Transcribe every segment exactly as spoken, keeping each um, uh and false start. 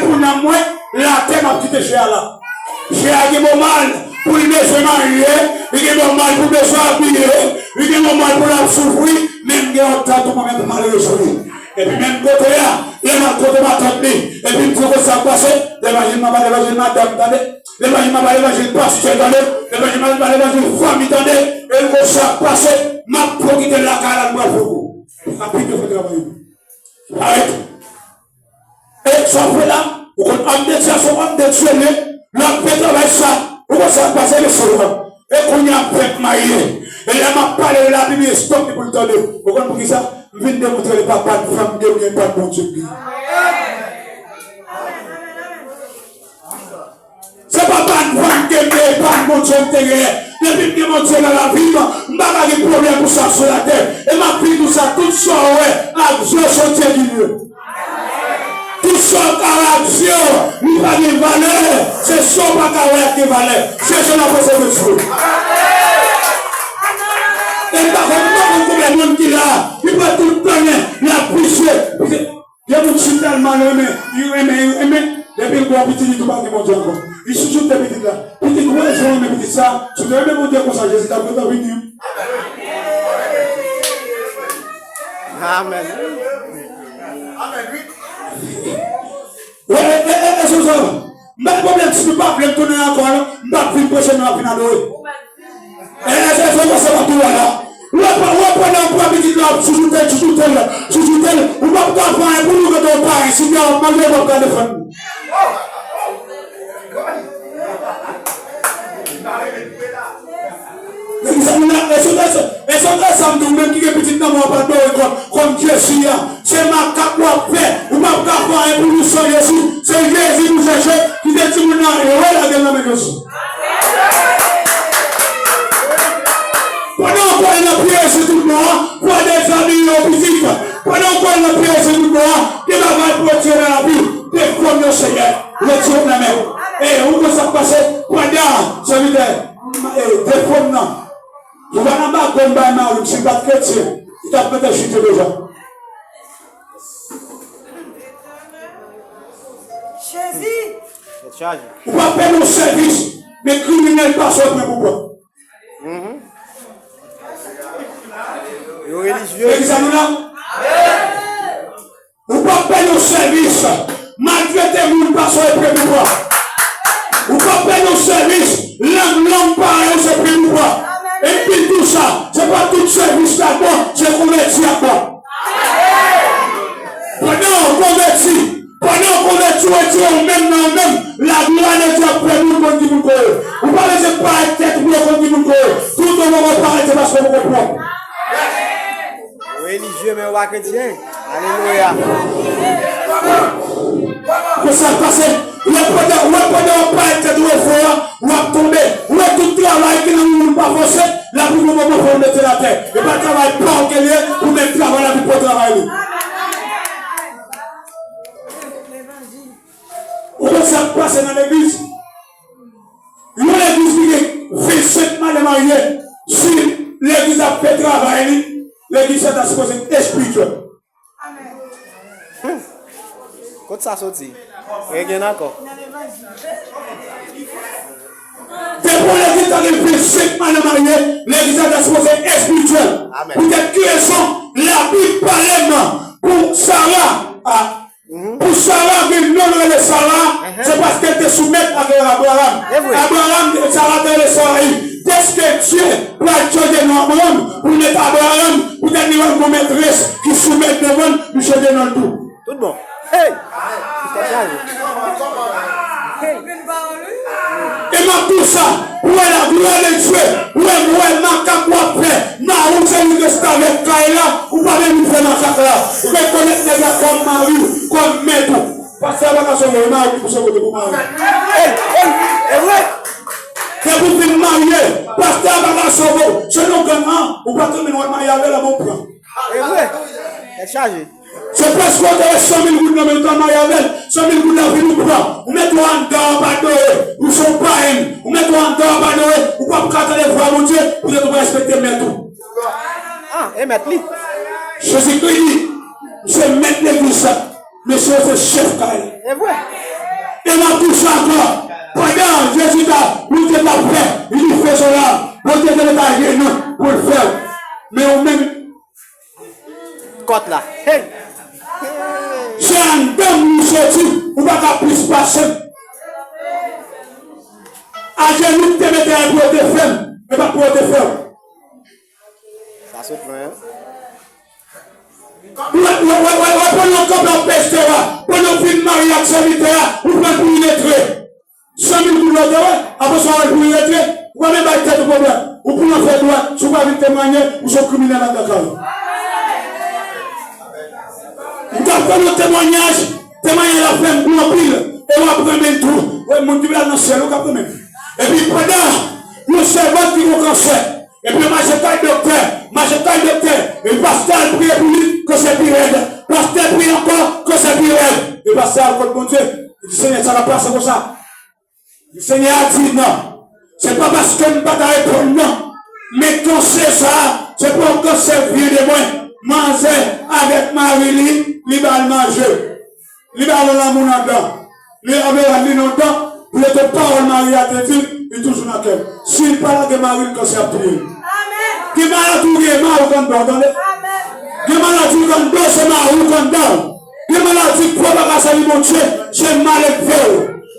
Pou nanm mwen, latè m ap kite je a la. Je a gen moman l pou l bezwen marye, li gen moman l pou l bezwen abiye, li gen moman l pou l ap soufri, men m gen yon tan tou mwen menm pou m al rezoud li. Epi menm kote a, lè m al kote matant li, epi m di yo konsa k pase, levanjil m ap ba levanjil madanm, tande. Levanjil m ap ba levanjil pastè, tande. Levanjil m ap ba levanjil fanmi, tande. E konsa k pase, m ap pwofite lakay la, m pral fè kou. Rapid, yo fè travay yo. Arèt. E sa w fè la, ou konn òm de Dye a, se yon òm de Dye li ye, l ap fè travay sa. Ou konn sa k pase, mesye yo? E kounye a m fèk marye. E lè m ap pale, l ap pibliye stòk li pou l tande. Ou konn poukisa? M vin demontre li pa bann fanm ke m gen, bann Bondye m gen. Se pa bann fanm ke m gen, bann Bondye m te genyen. Depi m gen Bondye nan lavi m, m pa ka gen pwoblèm pou sa sou latè. E m ap di nou sa, tout sa w wè ak zye w, se Dye ki li ye. Tout sa w ka wè ak zye w, li pa gen valè. Se sa w pa ka wè a ki gen valè. Se sa n ap pase de Dye. E m pa konn, m pa konn konbyen moun ki la, ki pran tout tan l, l ap vizye. Gen moun si tèlman l renmen, li renmen, li renmen, depi l gen yon pitit, li tou pa gen Bondye ankò. Li sou tout de pitit la. Pitit, wè jan w renmen pitit sa, si w te renmen Bondye konsa, Jezi t ap gentan vini. Amèn. Wè, e, e, e, e, Joseph, m pa gen pwoblèm si nou pa vle m tounen ankò, non. M p ap vin preche, m ap vin adore. E, e, e, e, e, sa w ap di la. Wè, pa, wè, pandan w pran pitit la, w ap chouchoute l, chouchoute l, chouchoute l. Ou p ap ka fè anyen pou nou, gade w pa ensi, w ap manje, w p ap ka defann nou. Legliz la, e se, e se, e se sa m di w menm ki gen pitit nan men w ap adore kòm, kòm Jezi a. Se makak w ap fè. Ou p ap ka fè anyen pou nou san Jezi. Se Jezi nou chèche. Kite timoun nan, e wè lage l nan men Jezi. Pandan w kwè nan pye Jezi tout bon an, fè de zanmi yo pitit. Pandan w kwè nan pye Jezi tout bon an, gen bagay pou retire nan lavi w. Defann yo, Senyè. Retire nan men w. E ou konn sa k pase? Pandan, sèvitè, e, defann nan. Ou pa nan bagon bay mari m, si l pa t kretyen, li t ap gentan chite deja. Jezi! Tèt chaje. Ou pa peye yon sèvis, men kriminèl pase w pran pou pran. Mhm. Yo relijye. Legliz la nou la? Ou p ap peye yon sèvis, maltrete moun pase w epi pou pran. Ou p ap peye yon sèvis, lang lang parèy ou se epi pou pran. Epi tou sa, se pa tout sèvis k ap bon, se konvèti k ap bon. Pandan w konvèti, pandan w konvèti, w retire w menm nan ou menm, laglwa de Dye ap fè moun konn ki moun k ou ye. Ou pa bezwen parèt tèt ou pou yo konn ki moun k ou ye. Tout ou poko parèt, se paske ou poko pwòp. Relijye, men w pa kretyen. Alelouya. Konsa l pase. Ou wè pandan, ou wè pandan w ap parèt tèt ou e fò a, w ap tonbe. Ou wè tout travay ki nan moun pa fòse, l ap rive yon moman fò l mete l atè. E pa travay pa w ke l ye, ou mèt travay la pou w travay li. Ou konn sa k pase nan legliz? Yon legliz ki gen vennsenk madanm marye, si legliz ap fè travay li, legliz sa ta sipoze espirityèl. Kot sa soti? Regen ankò. Depi yon legliz ta gen vennsenk madanm marye, legliz sa ta sipoze espirityèl. Amèn. Poutèt ki rezon Labib pale m pou Sara a Pou Sara gen non l rele Sara, se paske l te soumèt ak Abraram. Abraram, Sara te rele Sarai. Dèske Dye pral chanje non Abraram pou l met Abraram, poutèt li wè l gon mètres ki soumèt devan l, li chanje non l tou. Tout bon. Hey! Tèt chaje. E m ap di w sa, pou w wè laglwa de Dye, ou wè, ou wè makak w ap fè, mari w se li restavèk kay la, ou pa menm vin fè makak la. Ou rekonèt nèg la kòm mari w, kòm mèt ou. Pastè a pa ka sove w, e mari w ki pou sove w depi w marye. Ey, ey, e vre. Depi w fin marye, pastè a pa ka sove w. Se yon gang an, ou pa t menm wè marye avè l, a bon pran. E vre. Tèt chaje. Se prèske w te wè san mil goud nan men l, w ta marye avè l, san mil goud la vin ou pran, ou mete w anndan w ap adore, ou se yon payen, ou mete w anndan w ap adore, ou p ap ka tande vwa Bondye, poutèt ou pa respekte mèt ou. Ah, e mèt li. Jezikri di, m se mèt legliz la, mesye yo se chèf kay la. E vre. Pandan Jezi ta, Bondye t ap fè, li di fè sou la, Bondye te ta gen non pou l fè w. Men ou menm, kòt la. Hey! Se anndan m li soti, ou pa ka plis pase m. Ajenou m te mete a pou yo te fè m, e pa pou yo te fè w. Sa sot lwen, hein? Wè, wè, wè, wè, wè, pandan w kanpe ap peste a, pandan w fin marye ak sèvitè a, ou pran pou iletre. San mil goud la w te wè, apre sa w al pou iletre, ou pa menm bay tèt ou pwoblèm. Ou pran fè dwat, si w pa vin temwanye, ou se yon kriminèl anndan kay ou. M t ap fè yon temwanyaj, temwanyaj la fè m gou anpil, e w ap renmen l tou. Wè, moun ki pral nan syèl, ou k ap renmen l. Epi pandan yon sèvant ki gon kansè, epi yo mache kay doktè, mache kay doktè, epi pastè al priye pou li, kansè pi rèd. Pastè priye ankò, kansè pi rèd. E pastè al kot Bondye, li di, Senyè, sa k ap pase konsa? Senyè a di, non, se pa paske m pa ta reponn non. Men kansè sa a, se pa yon kansè vyen de mwen. Manzè avèk mari li, li ba l manje. Li ba l lanmou nan dan. Li anvoye li nan dan, pou lete pawòl mari a te di l, li toujou nan kè l. Si l pa lage mari l, kansè ap touye l. Gen maladi ou gen, mari w k anndan w, tande. Gen maladi ou k anndan w, se mari w k anndan w. Gen maladi twòp pa ka sèvi Bondye, se malèv fè w.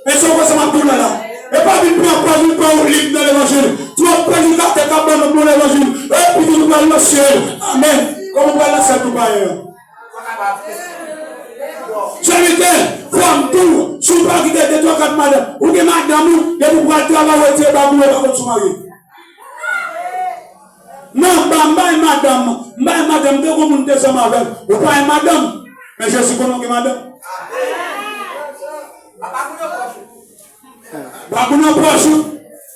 E se konsa m ap di w la la. E pa vin pran pòz, vin pran yon liv nan levanjil. Twòp predikatè k ap ban nou bon levanjil. E pitit ou pral nan syèl. Amèn. Kòman ou pral nan syèl tou payen an? Sèvitè, fò m di w, si w pa kite de twa kat madanm, ou gen madanm ou, depi w pral travay, ou retire bab ou, ou pa konn si w marye. Non, ba m bay madanm, m bay madanm, te gon moun te zanmi avè m. Ou pa gen madanm, men Jezi konnen w gen madanm. Ba moun nan pwòch ou,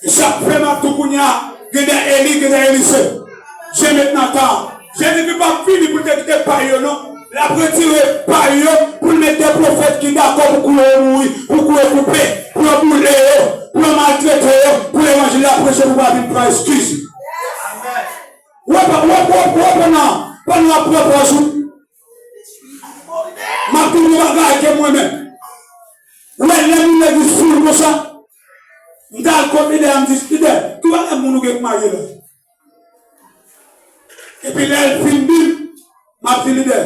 sa k fè m ap di w kounye a, gen de Eli, gen de Elise. Jezi met nan ka. Jezi ki p ap vini pou l te kite pay yo, non. L ap retire pay yo pou l met de pwofèt ki dakò pou kou yo mouri, pou kou yo koupe, pou yo boule yo, pou yo maltrete yo, pou levanjil la preche, pou pa vin pran eskiz. Wè, pa, wè, wè, wè, pandan, pandan w ap pran pòz ou, m ap di w yon bagay ke mwen menm. Ou wè, lè moun legliz full konsa, m t al kot lidè a, m di, Lidè, ki bagay moun ou gen k marye la? Epi lè l fin di m, m ap di, Lidè,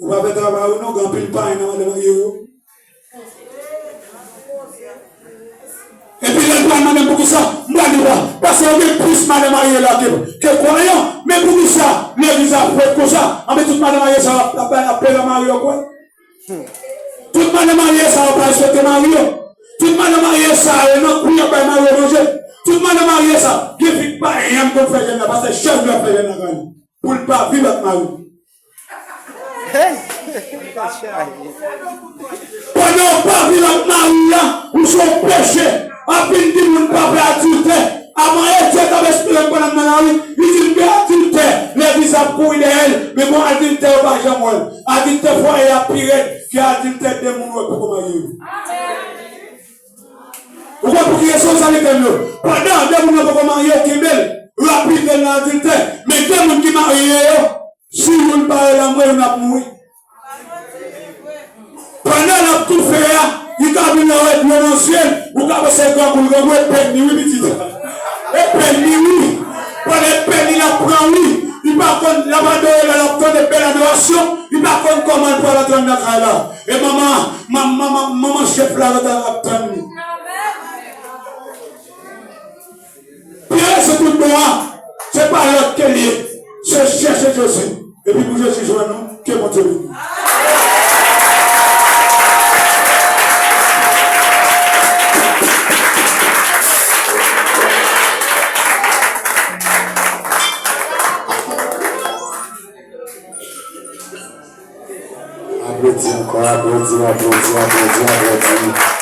ou pa fè travay ou non, gen anpil payen nan madanm marye yo. Epi lè l pral mande m poukisa, m pral di, Wa, paske yo gen plis madanm marye la ke, ke kwayan. Men poukisa legliz la frèt konsa? Anben, tout madanm marye sa yo ap, ap, ap pere mari yo, kwè. Tout madanm marye sa yo pa respekte mari yo. Tout madanm marye sa yo nan kwi ap bay mari yo manje. Tout madanm marye sa yo gen fi k pa janm konn fè jèn la, paske chak jou y ap fè jèn la kay li pou l pa viv ak mari. Hey! Pandan w pa viv ak mari w la, ou se yon peche. Anpil di moun pa fè adiltè. Avan Etye t ap espere m pandan m nan lari, li di m gen adiltè. Legliz ap kouri dèyè l, men bon adiltè yo pa janm wè l. Adiltè fwaye a pi rèd ke adiltè de moun ou wè poko marye yo. Ou konn pou ki rezon, zanmi m yo? Pandan de moun nan poko marye, kenbe l, rapide nan adiltè. Men de moun ki marye yo, si youn pa rele anmwe, youn ap mouri. Pandan l ap toufe a, li ka vin la wè dlo nan zye l, ou ka panse grangou l grangou, e pèn li wi, pitit. E pèn li wi. Pandan e pèn li l ap pran wi. Li pa konn, l ap adore la, l ap tande bèl adorasyon, li pa konn kòman l pral antre anndan kay la. E manman, manman, manman, manman chèf la ret ap tann li. Pyès tout bon an, se pa lòt ke l ye, se chèche Jezi. Epi pou Jezi jwenn ou, ke Bondye beni. Aplodi ankò, aplodi, aplodi, aplodi, aplodi.